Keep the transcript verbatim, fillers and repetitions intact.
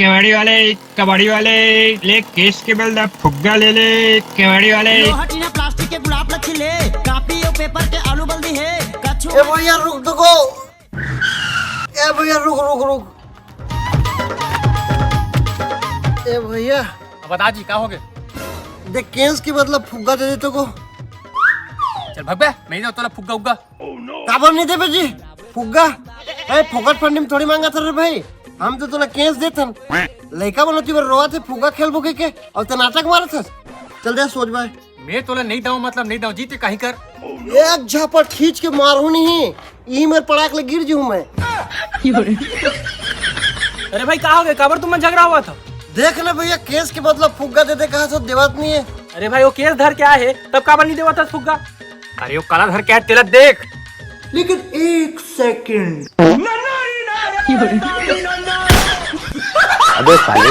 कबाड़ी वाले, कबाड़ी वाले, ले केस के बदला फुग्गा ले ले, कबाड़ी वाले। लोहा टीना प्लास्टिक के गुलाब लच्छी ले, कापी और पेपर के आलू बल्दी है, कछु ए भैया रुक तो को। ए भैया रुक रुक रुक। ए भैया। अब बता जी का हो गए? देख केस के बदला फुग्गा दे दे तो को। चल भग बे, मैं ही दे तोला फुग्गा उग्गा। काबर नहीं देबे जी फुग्गा? ए फोकट फंडी में थोड़ी मांगा था रे भाई, हम तो तोला केस देथन। लइका मन ओती बर रोवत हे फुग्गा खेलबो कहिके, अउ ते नाटक मारत हस। चल दे सोच भाई। मैं तोला नहीं दऊं मतलब नहीं दऊं जी, ते कहीं कर। एक झापट खींच के मारहूं नहीं, ई मेर पड़ाक ले गिर जहूं मैं। अरे भाई का हो गए, काबर तुम मन झगड़ा हुआ था? देख ना भैया, केस के बदला फुग्गा दे दे कहा तो देवत नहीं है। अरे भाई वो केस धर के आए है, तब काबर नहीं देवत हस फुग्गा? अरे वो काला धर के आए तेला देख। लेकिन एक सेकंड। अबे साले।